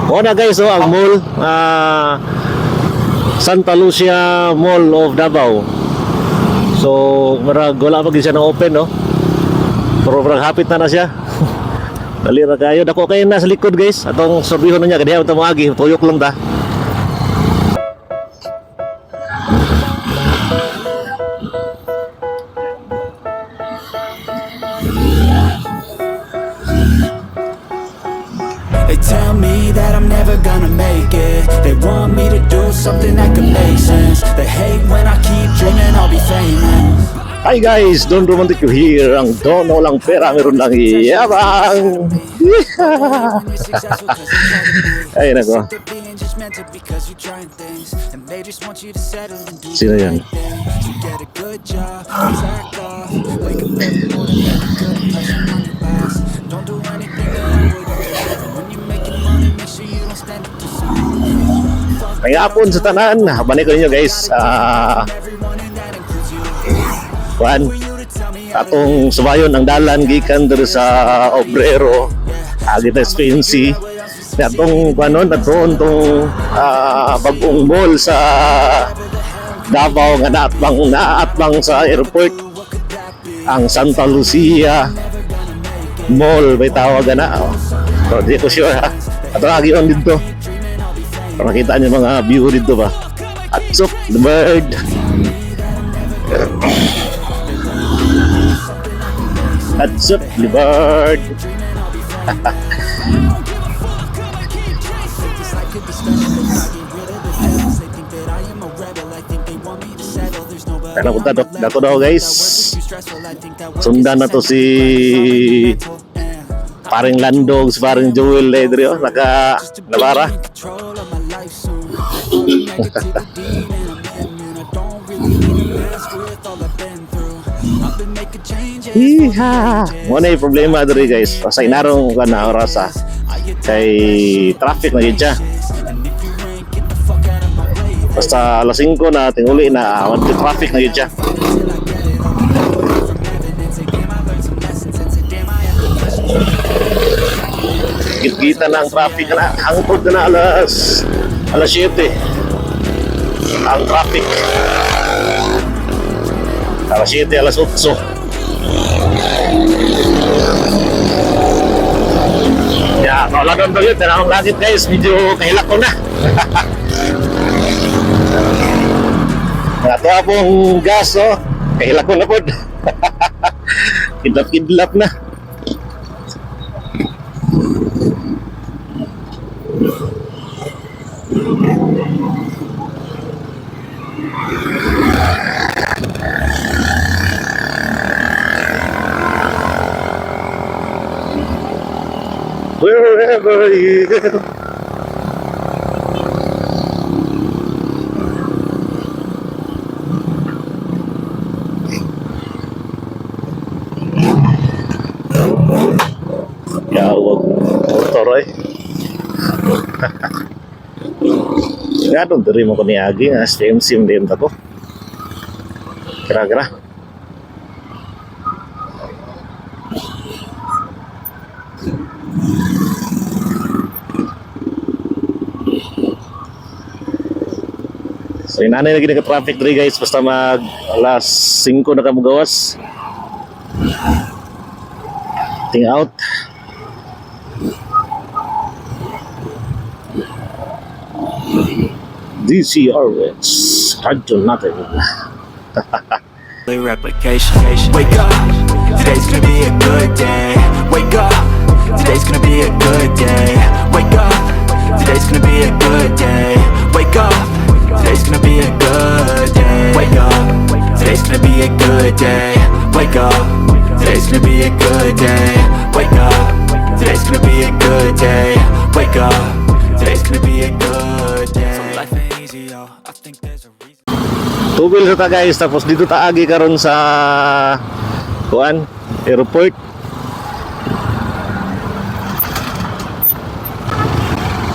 O na guys, oh, ang mall, Santa Lucia Mall of Davao. So, marag wala pa gyud siya na open, no? Pero marag hapit na na siya. Dali ra kayo. Dako kayo na sa likod, guys. Atong sorbihon na niya kay diha ta moagi, tuyok lang ta. They tell me that I'm never gonna make it. They want me to do something that could make sense. They hate when I keep dreaming I'll be famous. Hi guys, Don Romantic here. Ang Don walang pera, meron lang yabang. Ay, nako. Sino yan? Kaya sa tanan, balik ko ninyo guys. Kuan, atong subayon ang dalan gikan diri sa Obrero agi ta Spency atong kuanon atoon tong bag-ong mall sa Davao nga naatbang sa airport, ang Santa Lucia Mall may tawag na, oh. So, di ko sure ha, ato agi on dito para makita niyo mga view dito ba. At so, the bird. At so, the bird. Tara punta dato daw guys. Sundan na to si paring Landog, si paring Joel eh, diri, oh, naka nabara. Iha. Mo na yung problema diri guys. Sa inarong ka na oras ah. Kay traffic na gid siya. Basta alas 5 na tinguli na traffic na gid siya. Gitgita na ang traffic na hangtod na alas alas 7 ang traffic, alas 7, alas 8. Ya, kalau doon to yun, tanawang langit guys, medyo kahilak ko na. Mga tuwa pong gas, oh. Kahilak ko na po. Kidlap-kidlap na. Wherever you go. Yawag motor ay. Nga doon, diri mo ko ni Agi nga STM sim din ako. Kira-kira. So inanay lagi nagka-traffic diri guys basta mag alas 5 na ka mugawas. Ting out. DCRS Radyo natin. Replication. Wake up, today's gonna be a good day. Wake up, today's gonna be a good day. Wake up, today's gonna be a good day. Wake up, today's gonna be a good day. Wake up, today's gonna be a good day. Wake up, today's gonna be a good day. Wake up, today's gonna be a good day. Wake up, today's gonna be a good day. So life ain't easy, yo. I think there's a reason. Tubil sa ta guys, tapos dito taagi karon sa kuan airport.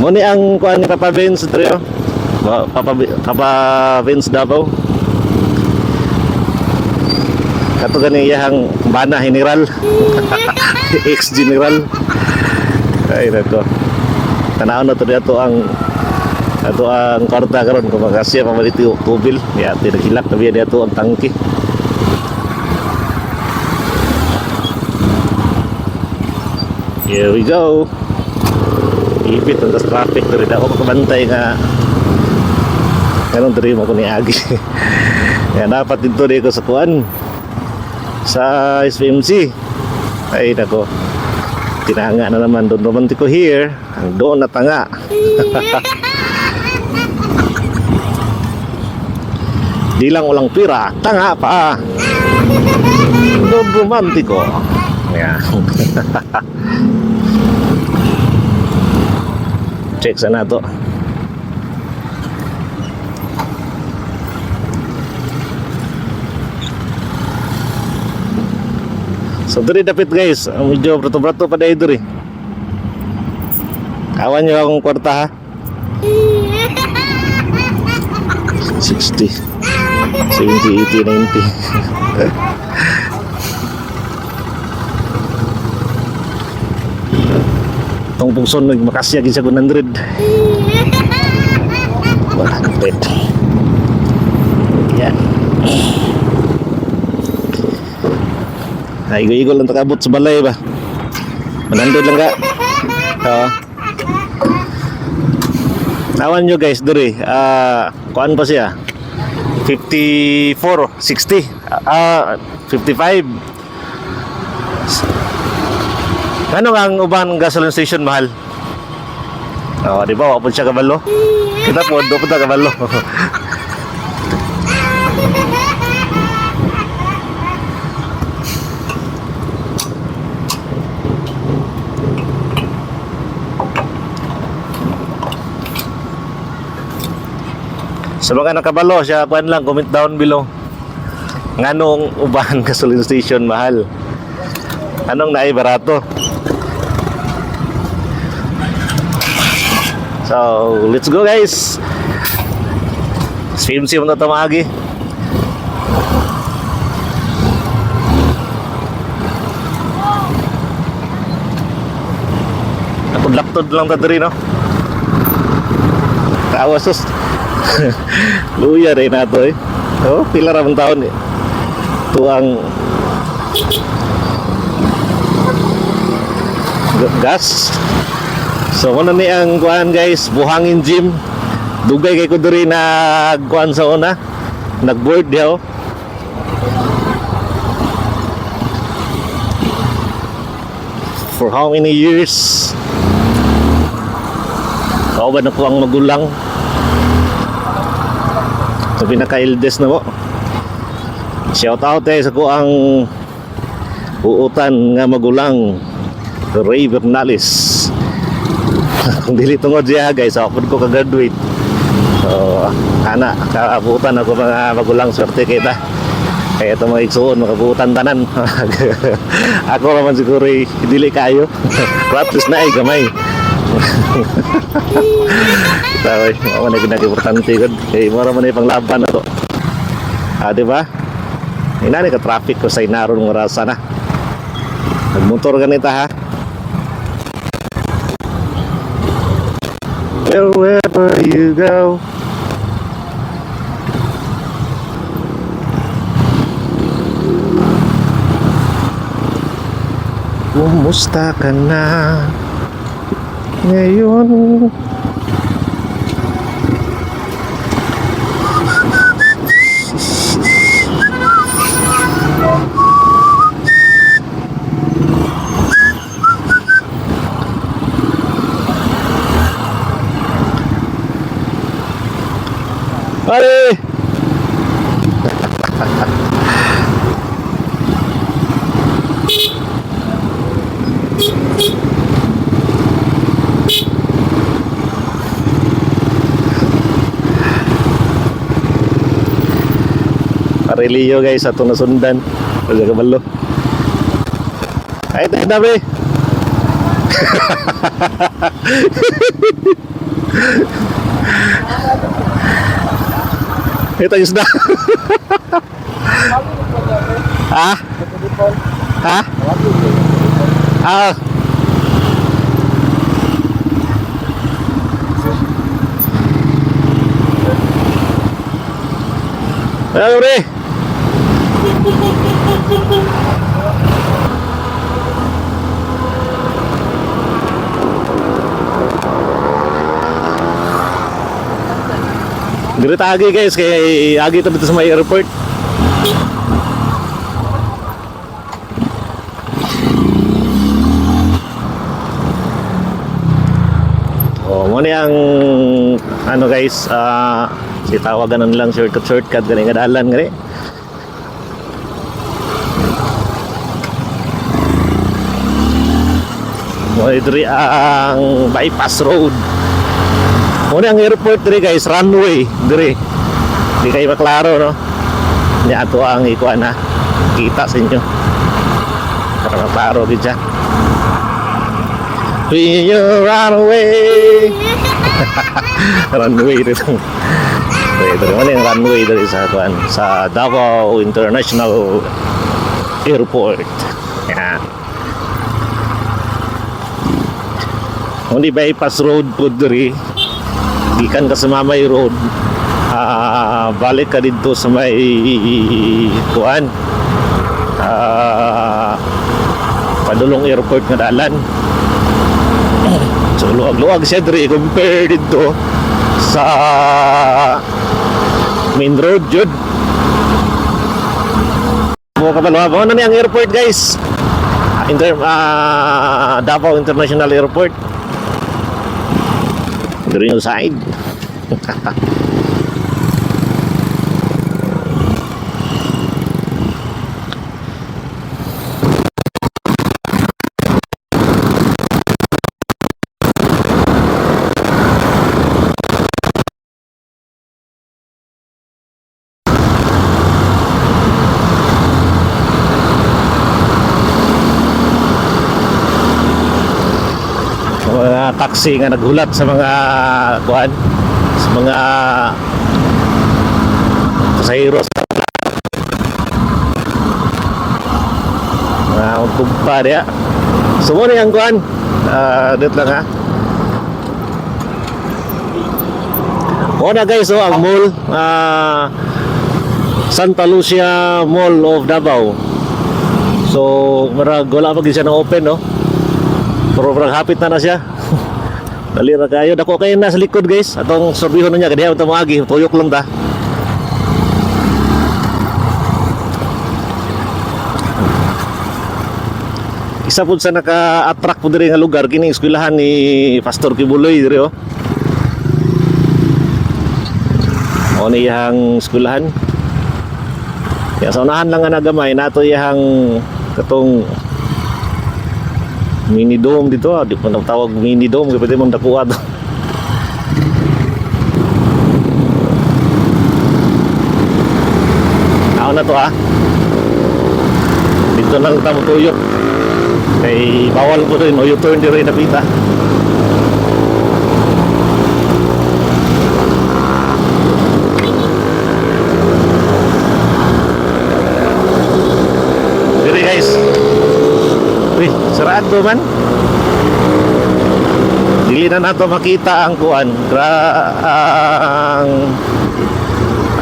Mo ni ang kuan ni Papa Vince diri oh. Papa Vince Davao. Kato gani iyahang bana general. Ex-general. Ay nako. Tanaw na to ato ang ato ang kwarta karon kung makasya pamalit og 2 bil. Ya, tinaghilak na biya ato ang tangke. Here we go. Ipit ang tas traffic diri, dako makabantay nga karon diri mo ko ni agi. Kaya dapat dito di ko sa kuan sa SPMC. Ay nako. Tinanga na naman Don Romantico here. Ang doon na tanga. Di lang walang pira, tanga pa. Don Romantico. Yan. Check sa nato. So diri dapit, guys, ang medyo brato-brato pa dahil diri. Kawan niyo akong kwarta ha. 60, 70, 80, 90. Tong pugson nagmakasya gid siya 100. 100. Yan. Ay, igo-igo lang takabot sa balay ba? 100 lang ka. Oo. Tawan nyo, guys, diri. Ah, kuan pa siya. 54, 60. Ah, 55. Ano ang uban gasoline station mahal? Oh, di ba? Wa po siya kabalo. Kita po, do po ta kabalo. Sa mga nakabalo, siya kuan lang, comment down below. Nganong uban gasoline station mahal? Anong naay barato? So, let's go, guys. Swim sim na tamagi. Laktod lang ta diri, no. Tawa sus. Luya rin nato eh. Oh, pila ra man taon eh. Tuang gas. So muna ni ang kuan, guys, Buhangin Gym. Dugay kay ko diri nag kuan sa una. Nag-board diha oh. For how many years? Kauban ako ang magulang. So pinaka-eldest na po. Shout out eh sa ko ang uutan nga magulang, Ray Bernales. Kung dili tungod siya, guys, ako ko ka-graduate. So, ana, kaabutan ako mga magulang, swerte kita. Kaya ito mga igsuon, makabutan tanan. Ako naman siguro eh, dili kayo. Pero at least na ay gamay. Taway, mao na pinaka-importante gud. Kay mura man ay panglaban na to. Ah, di ba? Inani ka traffic ko sa inaron ng orasa na. Nagmotor ganita ha. Wherever you go. Kumusta ka na ngayon? Pare! Pare Leo, guys, ato nasundan. Wala kabalo. Ay, tayo na, pre. Ito yung isda. Ha? Ha? Ah. Hello, pre. Diri ta agi, guys, kay agi ta dito sa may airport. Oh, mo ni ang ano, guys, si tawagan na lang shortcut shortcut gani nga dalan gani. Mo ni diri ang bypass road. Mo ni ang airport diri, guys, runway diri. Di kayo maklaro, no? Ni ato ang ikuan ha. Kita sa inyo. Para maklaro gid siya. We run away. Runway dito. Dito naman yung runway dito sa kuan sa Davao International Airport. Yan. Only bypass road po diri. Gikan ka sa Mamay Road. Balik ka dito sa may kuan. Padulong airport nga dalan. So luwag-luwag siya diri compare dito sa main road jud. Mo kabalo mo na ni ang airport, guys. Davao International Airport. Diri yung side. Mga taxi nga naghulat sa mga kuan, sa mga pasahero sa mga tumpa diya. So mo ang kuan, dito lang ha. O na, guys, oh, ang mall, Santa Lucia Mall of Davao. So marag wala pa gyud siya na open, no, pero parang hapit na na siya. Dali ra kayo. Dako kayo na sa likod, guys. Atong sorbihon na niya. Kaya ito moagi. Tuyok lang ta. Isa po sa naka-attract po diri nga lugar kini eskwelahan ni Pastor Quiboloy diri oh. Mao ni iyang eskwelahan. Kaya sa unahan lang nga nagamay nato iyang katong mini dome dito ah. Di pa tawag mini dome kay pwede mong dakuha to. Ako na to ah. Dito lang ta motuyok. Kay bawal po rin, o U-turn diri napita. Diri, guys. Uy, sarado man. Dili na nato makita ang kuan, ang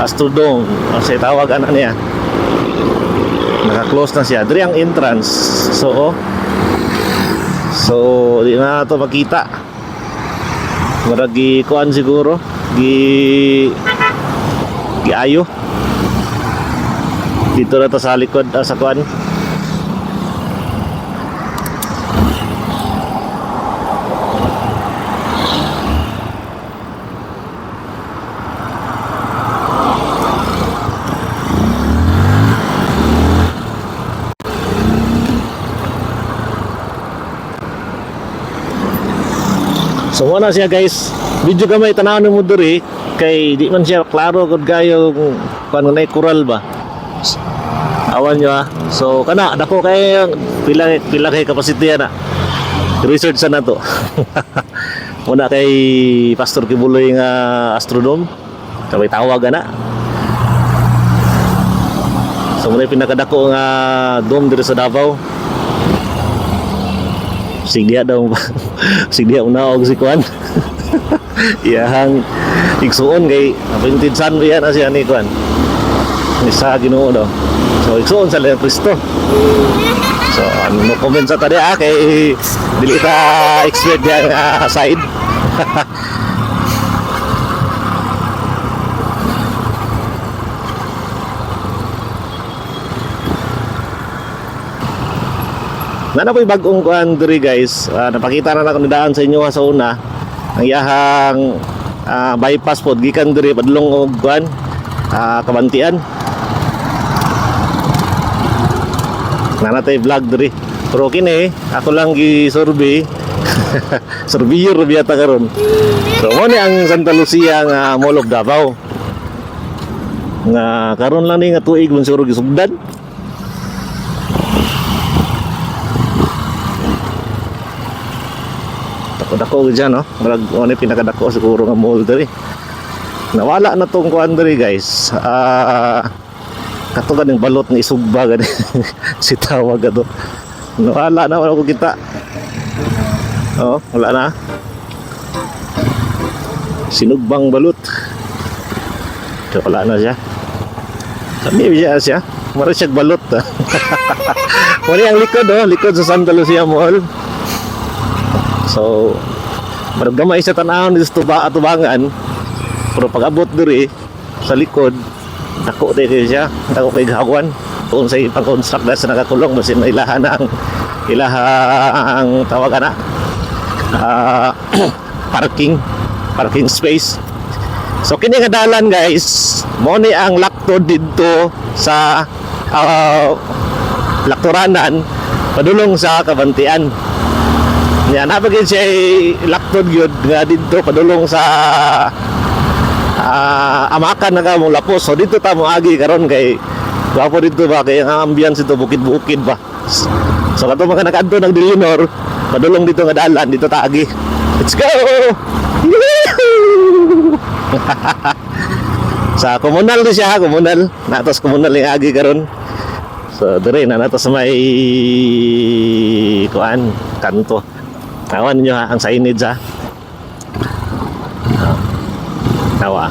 Astrodome. O sa tawag ana niya. Naka-close na siya. Diri ang entrance. So, oh. So, di na nato makita. Murag gi kuan siguro, gi giayo. Dito na to sa likod, sa kuan. So mo na siya, guys. Medyo gamay tanaw mo diri kay di man siya klaro gud kayo kung paano na kural ba. Awan nyo ah. So kana dako kay pila pila kay capacity ana. Research sa nato. Muna kay Pastor Quiboloy nga Astrodome. Kaway tawag ana. So muna yung pinakadako nga dome diri sa Davao. Sige daw, sige unaog si Kwan. Iyahang igsuon kay appointed son riyan na siya ni Kwan. Ni sa Ginoo daw. So igsuon sa ni Kristo. So ano comment sa tadi ah kay dili ta expert diya nga side. Nana po'y bagong kuan diri, guys. Napakita na nako daan sa inyo sa una. Ang iyahang bypass pod gikan diri padulong og kuan Kabantian. Nana tay vlog diri. Pero kini ako lang gi-survey. Surveyor biya ta karon. So mo ni ang Santa Lucia nga Mall of Davao. Nga karon lang ni nga tuig man siguro gisugdan. Dako-dako gyud siya, no? Murag mo ni pinakadako siguro nga mall diri. Nawala na tong kuan diri, guys. Kato ganing balot ng isugba gani si tawag ato. Nawala na, wala ko kita. Oh, wala na. Sinugbang balot. So, wala na siya. Kami siya siya. Mara siya balot. Ah. Wala ang likod, oh, likod sa Santa Lucia Mall. So, marag gamay sa tan-awon dito sa atubangan. Pero pag abot diri sa likod, dako day kayo siya, dako kay gawan. Kung sa ipang-construct na sa nakakulong, masin na ilahan ang ilahang tawag ana ah, parking parking space. So kini nga dalan, guys, mo ni ang laktod didto sa laktoranan padulong sa Kabantian. Nya na pa siya laktod gyud nga didto padulong sa Amakan na ka mong lapos. So dito ta mo agi karon kay gwapo dito ba kay ang ambience dito bukid-bukid ba. So kato mga nakaadto ng Dilienor, padulong dito nga dalan dito ta agi. Let's go! Yee-hoo! Sa komunal di siya, komunal. Natos komunal yung agi karon. So dire na nato sa may kuan kanto. Tawan ninyo ha, ang signage ha. Tawa.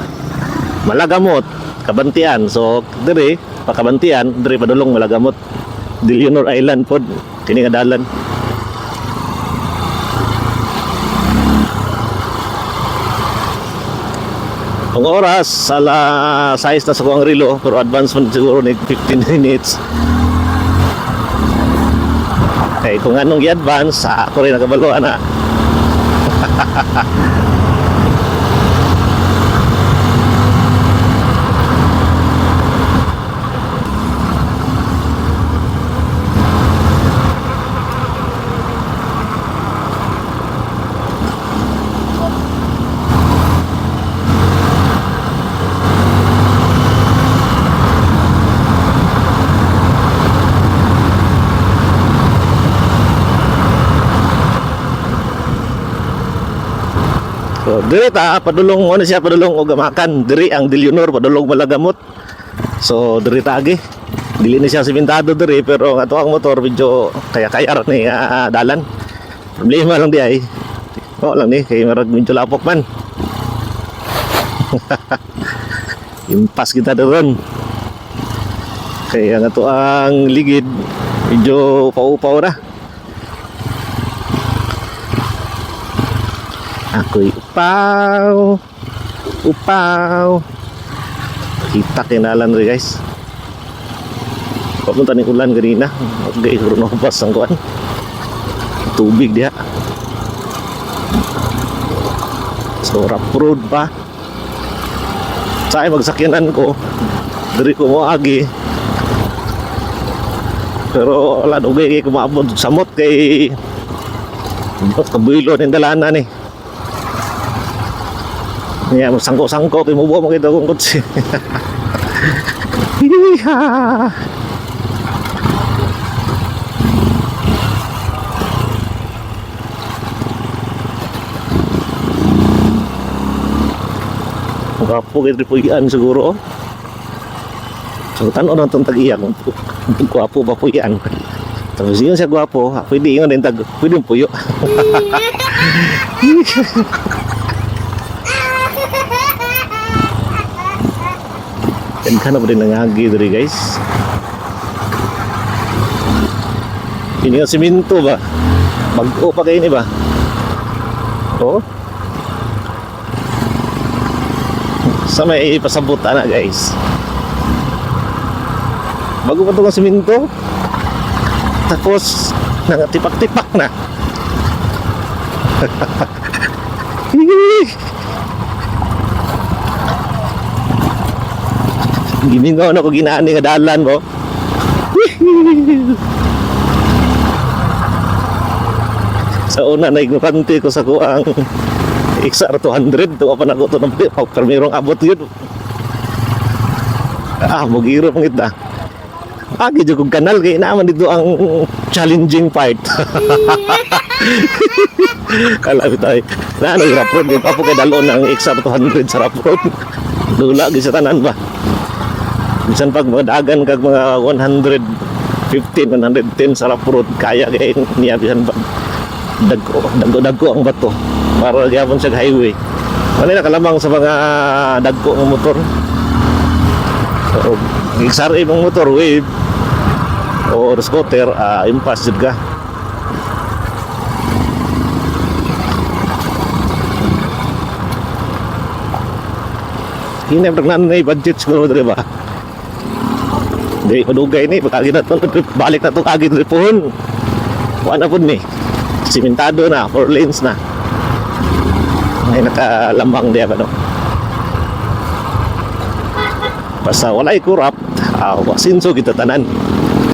Malagamot, Kabantian. So dire pa Kabantian, dire padulong Malagamot. Dilienor Island pod kini nga dalan. Ang oras, ala 6 na sa kuang relo, pero advance man siguro ni 15 minutes. Kay kung anong i-advance, ako rin nakabalo ana. So, dire ta padulong ano siya padulong og Amakan, diri ang Dilienor padulong Malagamot. So diri ta agi. Dili ni siya simentado diri pero ang ato ang motor medyo kaya-kaya ra ni dalan. Problema lang di ay. O lang ni kay marag medyo lapok man. Impas kita doon. Kaya ang ato ang ligid medyo paupaw na. Ako'y upaw. Upaw. Kita kinalan rin, guys. Papunta ni ulan kanina. Okay, nobas ang kuan. Tubig diha. So rough road pa. Sa ay magsakyanan ko. Diri ko mo agi. Pero wala dugay kay kumaabot samot kay Bot kabilo ning dalanan ni. Niya mo sangko-sangko kay mubuo mo kita kong kotse. Yeehaw! Gwapo kay puy-an siguro, oh. So tan-aw nang tong tag-iya kung gwapo ba puy-an. Tapos yun siya gwapo, pwede ingon din tag pwede puyo. Daghan na pa din nangagi diri, guys. Ini nga simento ba? Bag-o pa kayo ni ba? Oh. Sa may pasabot ana, guys. Bago pa itong simento. Tapos nangatipak-tipak na. Gimingaw na ko ginaan nga dalan mo. Sa una na ignorante ko sa kuang XR 200, tuwa pa na ko to ng permirong abot yun. Ah, mugiro pang ita. Agi jud kog kanal kay naman dito ang challenging part. Kala tayo. Na ano rough road pa po kay dalon ang XR 200 sa rough road. Dula gyud sa tanan ba. Bisan pag mga dagan kag mga 115, 110 sa rough road, kaya kay niya bisan pa dagko, dagko, dagko ang bato. Para gyapon siya highway. Wala na kalamang sa mga dagko ng motor. So, XRM ang motor, Wave or scooter, impasse jud ka. Hindi na na budget siguro diri ba? Di madugay ni pagkagi na to, balik na to kagi diri pohon. Wa na pud ni. Simentado na, four lanes na. May nakalamang diya ba, no? Basta walay corrupt, ah, wasinso kita tanan.